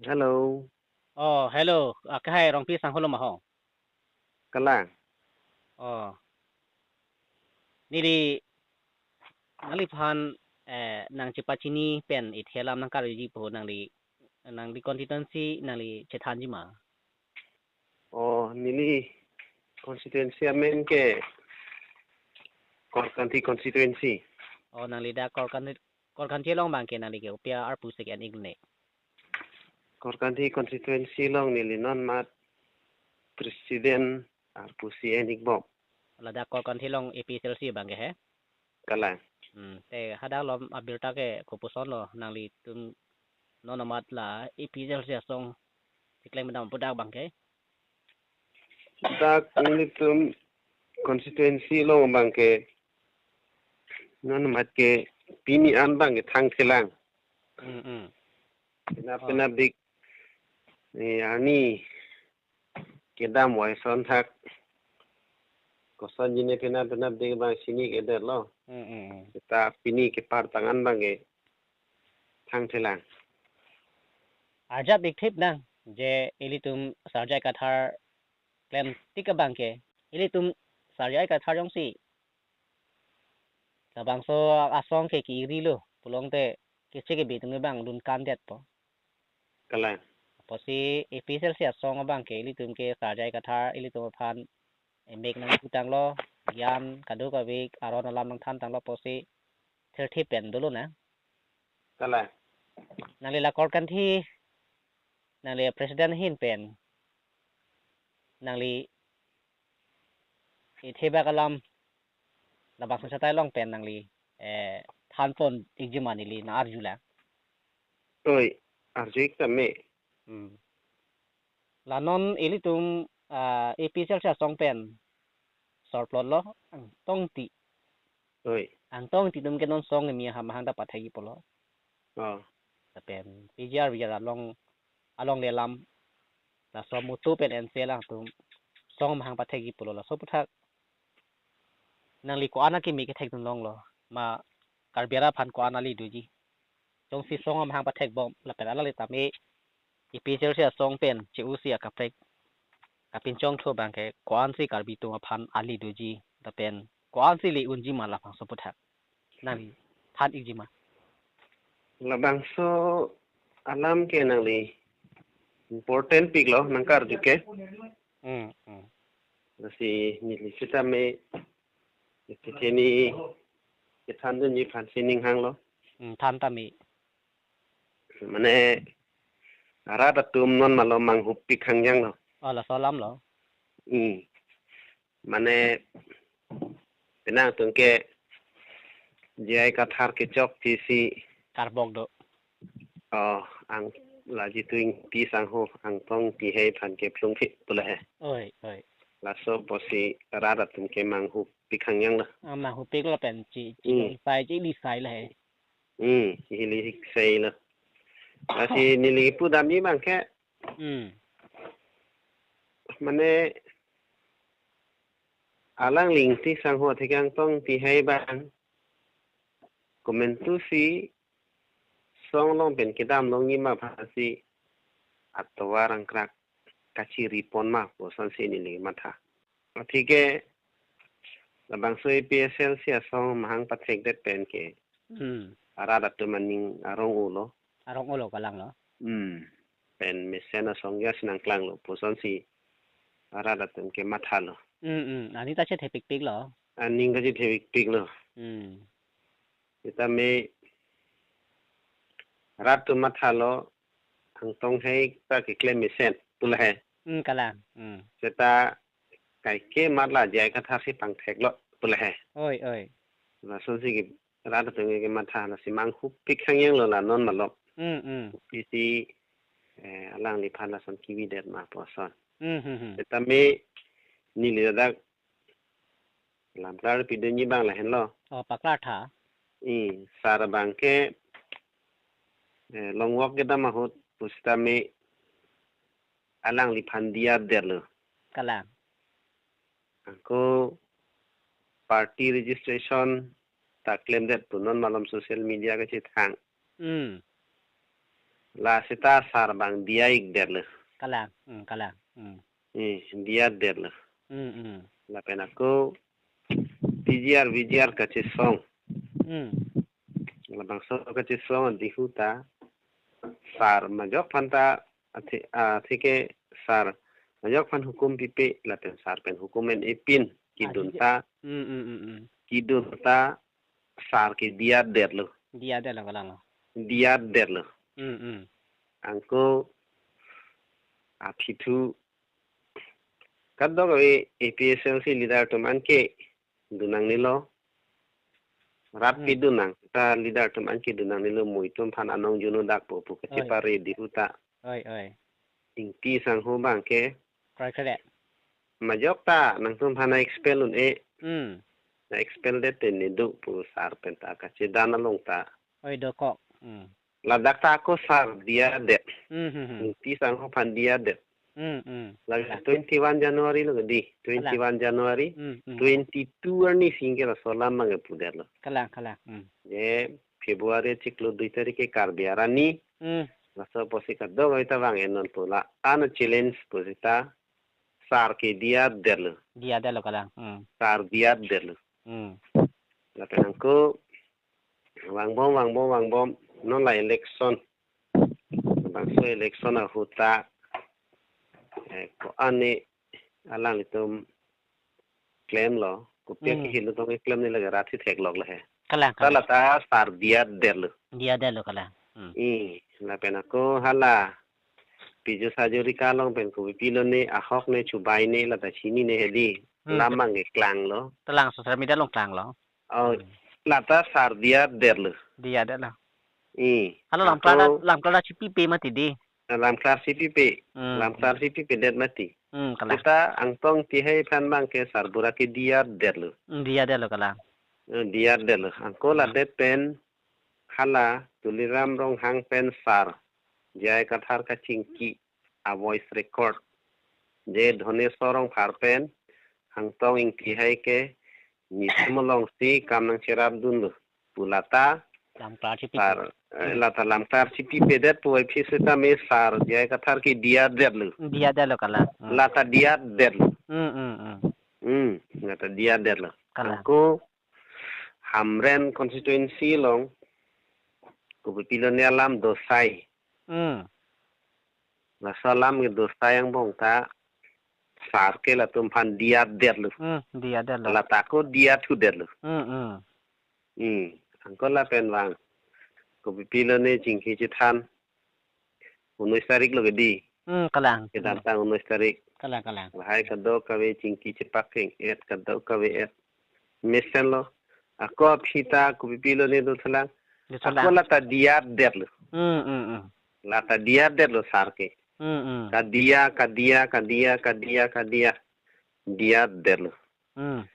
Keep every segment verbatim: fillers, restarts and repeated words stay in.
Hello. Oh, hello. Akehai Rongpi sangho lo ma ho? Kalang. Oh. Neli nangliphan eh nangchepachini pen ithe alam nangkarjuji pu nangli nangli constituency nangli chethanji ma? Oh, neli constituency amen ke Korkanthi constituency. Oh, nangli dak Korkanthi, Korkanthi along abang ke nangli ke kopi arpu sik en-ik ne? Korkanthi constituency along neli non mat president arpu si en-ik bom. Ladak Korkanthi along A P H L C abang ke he? Kalang. Hmm, te hadak along abirta ke kopuson lo nanglitum non amat la A P H L C asong keklem dam pu dak abang ke? Dak nelitum constituency along abang ke non amat ke pini an abang ke thangthelang. Hmm, hmm. Penap Oh. penapdik eh, arni kedam wai son thak kosonji ne penap penapdik abang chini-ik-edet lo. Hmm, hmm, hmm. Seta pini kepar tang an abang ke thangthelang. Arjap-ik thip nang je ilitum Sar J I Kathar klemtik abang ke, ilitum Sar J I Kathar jongsi labangso asong ke ke-iri lo pulote keche kebe atum ke bang dunkan detpo. Kalang. Apotsi A P H L C asong abang ke ilitum ke Sar J I Kathar ilitum aphan emek nangputanglo, gyan kadokave aron alam nangthantanglo apotsi thirty pen dolo na. Kalang. Nangli la Korkanthi, nangli president ahin pen, nangli ithebak alam labangso asai along pen nangli eh thanpon-ikji ma neli nang-arjulang. Oi, arju-ik tame. Hmm. La non ilitum ah, A P H L C asong pen sorplot lo, Angtong Engti. Oi. Angtong Engti atum ke non song kimi ham hang ta pathekji pulo. Oh. Lapen P G R V G R along along le alam laso mutu pen N C L atum song mahang pathekji pulo, laso aputhak nangli ko-an akimi kethekdun longlo ma, Karbi arat aphan ko-an ali doji? Jongsi song mahang pathek bom lapen alangli tame A P H L C asong pen che-u si akaprek kapinchong thu abang ke ko-ansi Karbi atum aphan ali doji lapen ko-ansi le unji ma labangso aputhak nangli than-ikji ma? Labangso alam ke nangli important piklo nangkarju ke. Hmm, hmm. Lasi neli sitame kethe ni kethandunji aphan si ning hanglo. Hmm, than tame. Mane arat atum non malom manghupik hangjang lo. Oh, laso alam lo. Hmm. Mane penang atum ke J I Kathar kechokche si karbok do. Oh, ang laji tu Engti sangho, Angtong Engti hei aphan ke phlung phi pula he. Oi, oi. Laso apotsi arat atum ke manghupik hangjang lo. Ah, manghupik lapen chi, chi Hmm. long sai, chi li sai la he. Hmm, chi li sai lo. Lasi neli pudamji abang ke Hmm. Mane alangli Engti sangho atheke Angtong Engti hei abang komantu si song along pen kedam longji ma aphansi atovar angkrak kachiripon ma pu asonsi neli matha. Atheke labangso A P H L C asong mahang pathekdet pen ke Hmm. arat atum aning arong-o lo. Arong-o lo, kalang lo. Hmm. Pen mesen asong ya si nangklanglo pu asonsi arat atum ke mathalo. Hmm, hmm. Aning ta chethepikpik lo. Aning ta chethepikpik lo. Hmm. Sitame arat atum mathalo, Angtong hei ta keklem mesen pula he. Hmm, kalang. Hmm. Seta kaike mat la J I Kathar si pangthek lo pula he. Oi, oi. Lasonsi ke arat atum ke matha, lasi manghupik hangjang lo la non malom. Hmm, hmm. Isi eh, alangliphan lason kebidet ma pu ason. Hmm, hmm, hmm. Sitame neli ladak lamklar pidunji abang lahenlo. Oh, paklar tha. I, sar abang ke eh, long walk kedam ahut pusitame alangliphan diyadet lo. Kalang. Ako party registration ta klemdet pu non malom social media kachethang. Hmm. La seta sar abang diya-ik detlo. Kalang, hmm, kalang. Hmm. Eh, diya detlo. Hmm, hmm. Lapen ako T G R, V G R kachesong. Hmm. Labangso kachesong adihu ta sar majok aphan ta athe-, atheke sar majok aphan hukum pipe lapen sar pen hukum en-e pin kedun ta, hmm, hmm, hmm, hmm, kedun ta sar ke diya detlo. Diya detlo kalang. Diya detlo. Hmm, hmm. Anke aphi thu kadokave A P H L C leader atum anke dun nangnelo. Rat, hmm, pidun nang ta leader atum anke dun nangnelo, mo itum aphan anong juno dakpo pu, oi, kachepare dihu ta. Oi, oi. Ingti sangho abangke. Krai krai. Majok ta nangtum aphan na-expel un-e. Hmm. Na-expel det te ne do pu sar pen ta kachedan along ta. Oi, dokok. Hmm. Ladak ta ako sar diya det. Hmm, hmm, hmm. Ingti sangho aphan diya det. Hmm, hmm. Lagi, kalang, twenty-one January lo di. Kalang. Twenty-one January. Hmm, hmm. Twenty-two arni singke laso alam abang kepu detlo. Kalang, kalang. Hmm. Je February chiklo dui tarik ke Karbi arni. Hmm. Laso apotsi kadokave ta vang-en non pu la an challenge pu seta sar ke diya detlo. Diya detlo kalang. Hmm. Sar diya detlo. Hmm. Lapen anke vangbom, vangbom, vangbom, non la election. Bangso election ahut ta, eh, ko-an ne alanglitum klemlo, kopi, hmm, kehingno tong keklem ne lake rat si theklok lahe. Kalang, ta kalang. Lata sar diya detlo. Diya detlo kalang. Hmm. I, lapen ako hala Pijus Hazarika along pen kopi pilo ne, ahok ne, chubai ne, lata chinine hedi. Hmm. Lam abang keklanglo. Kalang, social media along klanglo. Oh, hmm, lata sar diya detlo. Diya detlo. I, hala ako lamklar, lamklar si pipe mati di. Lamklar si pipe. Hmm, lamklar, hmm, si pipe det mati. Hmm, kalang. Seta Angtong Ingtihai aphan abangke sarbura ke diya detlo. Hmm, diya detlo kalang. Eh, diya detlo. Anke, hmm, ladet pen hala Tuliram Ronghang pen sar J I Kathar kachingki a voice record, je Dhoneswar Rongphar pen Angtong Ingtihai ke nitum alongsi kam nangcherap dunlo pu lata lamklar si pipe. Sar, eh, hmm, lata lamklar si pipe det pu aphi seta me sar J I Kathar ke diya detlo. Diya detlo kalang. Hmm. Lata diya detlo. Hmm, hmm, hmm. Hmm, lata diya detlo. Kalang. Anke Hamren constituency along kopi pilo ne alam dosai. Hmm. Laso alam ke dosai angbong ta sar ke latum aphan diya detlo. Hmm, diya detlo. Lata ako diya thu detlo. Hmm, hmm. Hmm. Anke lapen vang kopi pilo ne chingki chethan unois tarik lo ke di. Hmm, kalang. Kedamtang unois tarik. Kalang, kalang. Lahai kadokave chingki chepak keng-et, kadokave-et. Mesenlo. Ako aphi ta kopi pilo ne dothulang. Dothulang. Ako lata diya detlo. Hmm, hmm, hmm. Lata diya detlo sar ke. Hmm, hmm. Kadiya, kadiya, kadiya, kadiya, kadiya. Diya detlo. Hmm.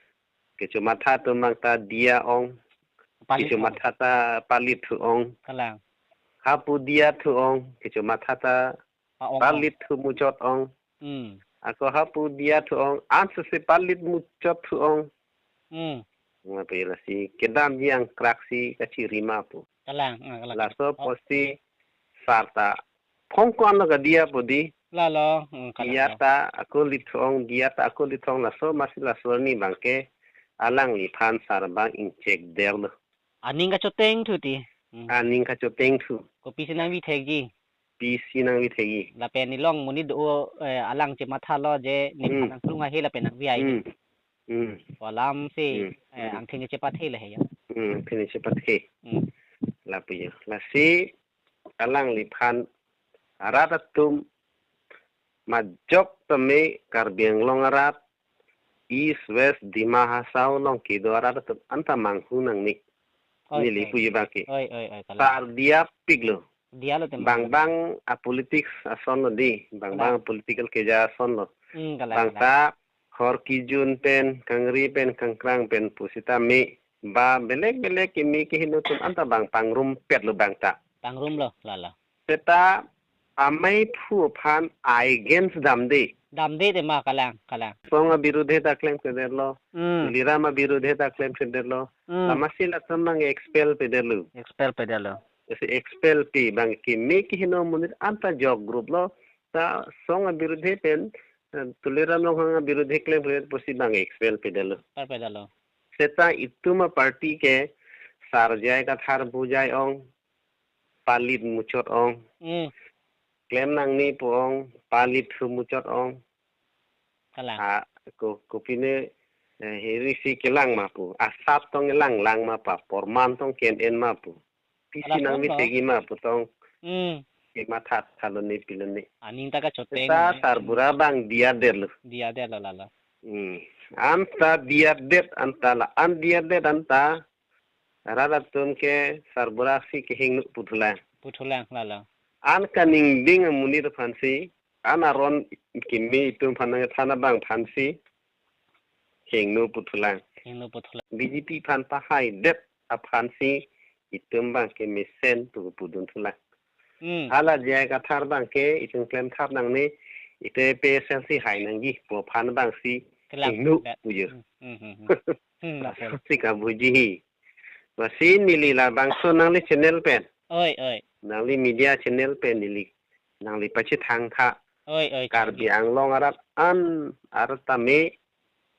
Kecho matha atum abang ta diya ong. Palit ong. Kecho matha ta palit thu ong. Kalang. Hapu diya thu ong. Kecho matha ta pa-ong ong. Palit thu muchot ong. Hmm. Ako hapu diya thu ong. Ansese palit muchot thu ong. Hmm. Ngapi lasi kedamji angkrak si kachirima pu. Kalang, ah, kalang. Laso, oh, apotsi sar ta phong ko-an lo kadiya pu di. Lalo, hmm, kalang. Diya ta ako lit thu ong, diya ta ako lit thu ong, laso masi laso arni abangke alangliphan sar abang ingchek detlo. Aning kachoteng thu ti. Hmm. Aning kachoteng thu. Kopisi nangvi thekji. Pisi nangvi thekji. Lapen nelong monit do, eh, alang chemathalo je nephan, hmm, nangkrung ahe lapen nangvi ai. Hmm. Hmm. Ko alam si, hmm, eh, hmm, angtheng chepathe le he ya. Hmm, angtheng chepathe. Hmm. Lapu ya. Lasi alangliphan arat atum majok tame Karbi Anglong arat, East, West, Dima Hasao along kedo arat atum anta manghu nangne. Oi, neli, oi, puji abangke. Oi, oi, oi, kalang. Sar diya piklo. Diyalo tema. Bang bang a politics asonlo di. Bang bang, kalang, a political keja asonlo. Hmm, kalang, bang, kalang, ta hor kijun pen, kangri pen, kangkrang pen pusitame ba belek belek kimi kehingno atum anta bang pangrumpetlo bang ta. Pangrumlo, lalo. Seta amei phu aphan against damde. Damde tema, kalang, kalang. Song abirudhe ta klemkledetlo. Hmm. Tuliram abirudhe ta klemkledetlo. Hmm. Lamasi latum abang expel pedetlo. Expel pedetlo. Isi expel pi bang keme kehingno amonit anta jok group lo, ta song abirudhe pen, eh, Tuliram Ronghang abirudhe klem pusi bang expel pidetlo. Par pidetlo. Seta itum aparty ke Sar J I Kathar bujai ong, palit muchot ong. Hmm. Klem nangne pu ong, palit thu muchot ong. Kalang. A, ko, kopine, eh, hirisi kelang ma pu. Asap tong elang lang ma pa, porman tong ken en ma pu. Pisi nang mi segi ma pu tong. Hmm. Ke matha thalone pilone. Aning ta kachoteng. Ta sarbura bang diadetlo. Diadetlo lalo. Hmm. Anta diadet anta la, an diadet anta. Rat atum ke sarbura si kehingno puthulang. Puthulang lalo. An kaningding amonit aphansi, an aron keme itum aphan nangthan abang aphansi, hingno puthulang. Hingno puthulang. B J P aphan pahaidet aphansi, itum bang kemesen pu pudun thulang. Hmm. Hala J I Kathar bang ke, itum klemthap nangne, itum P S L C hai nangji, pu aphan bangsi, Kelang. Hingno pujo. Hmm, hmm, hmm, hmm. Hmm, lalo. Si kabuji hi. Lasi neli labangso nangli channel pen. Oi, oi. Nangli media channel pen neli. Nangli pachethang tha. Oi, oi, Karbi oi. Anglong arat an arat tame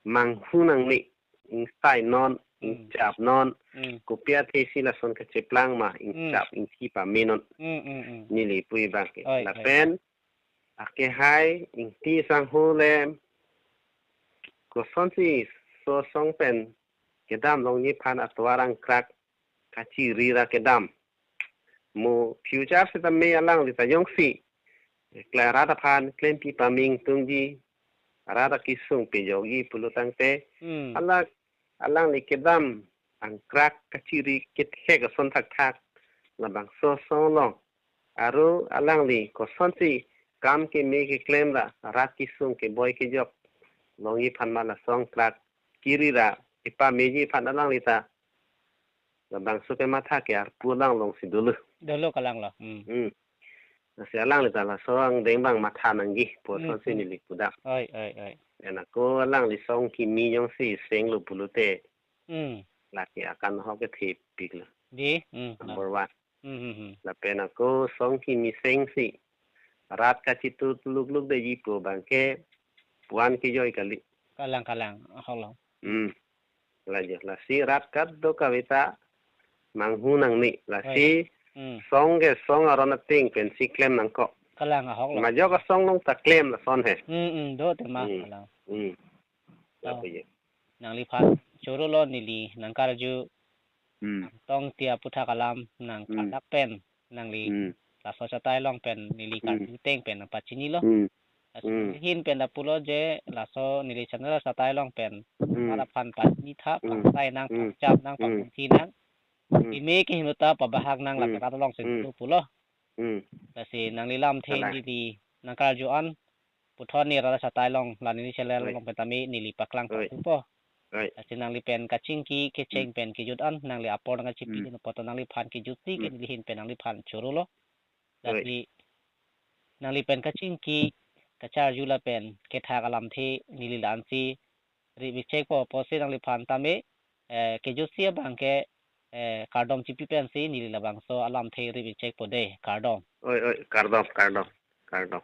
manghu nangne ingsai non, Hmm. ingchap non. Hmm. Kopi athesi lason kacheplang ma, Hmm. ingchap, ingthi pame non. Hmm, hmm, hmm. Neli pu abang ke. Oi, oi. Lapen, akehai, ingti sangho le, kosonsi so song pen, kedam longji aphan atovar angkrak, kachiri ra kedam. Mo future sitame alangli ta jongsi, kla rat aphan klempi pame ingtungji, rat akesung pejokji pulo tangte, Hmm. ala, alangli kedam angkrak kachiri kethek ason thakthak, labangso song along. Aro alangli kosonsi kam keme keklem ra, rat kesung keboi kejok longji aphan ma lason angkrak kiri ra, kepameji aphan alangli ta. Labangso kematha ke arpu alang alongsi dolo. Dolo kalang lo. Hmm. Hmm. Lasi alangli ta laso angdeng bang matha nangji pu Hmm, asonsi hmm. neli pudak. Oi, oi, oi. Lapen ako alangli song kimi jongsi senglo pulote. Hmm. Lake akanhok kethepiklo. Di, hmm, Number one. Hmm, hmm, hmm. Lapen ako song kimi sengsi rat kachitut lukluk detji pu abang ke puan kejoi kali. Kalang, kalang. Ahok lo. Hmm. Lajo, lasi rat kadokave ta manghu nangne. Lasi Oi. Hmm. song ke song aron ateng pensi klem nangkok. Kalang, ahok lo. Majok asong along ta klem lason he. Hmm, hmm, do tema, Hmm. kalang. Hmm. Oh. Lapu je. Nangliphan choro lo neli nangkarju Hmm. nangtong ti aputhak alam nang Hmm. kardak pen nangli Hmm. laso chatai along pen neli Hmm. karju ateng pen nangpachinilo. Hmm. Laso Hmm. neli ahin pen ta pulo je laso neli channel chatai along pen Hmm. rat aphan pachini tha Hmm. pangsai nang Hmm. pachap nang Hmm. pakunthi nang Hmm. keme kehingno ta pabahak nang Hmm. lapen rat alongsi Hmm. dolo pulo. Hmm. Lasi nangli lamthe Kalang. neli nangkarju an puthot neli rat chatai along la neli channel Oi. along pen tame neli paklang Oi. pasupo. Oi. Lasi nangli pen kachingki kecheng Hmm. pen kejut an nangli apor nangkachipi Hmm. din apot nangliphan kejutsi ke Hmm. neli ahin pen nangliphan choro lo. Oi. Lasi nangli pen kachingki kacharju lapen kethak alamthe neli la-ansi rip-ik chekpo pusi nangliphan tame, eh, kejutsi abang ke, eh, kardom chipi pensi neli labangso alamthe rip-ik chekpo de, kardom. Oi, oi, kardom, kardom, kardom.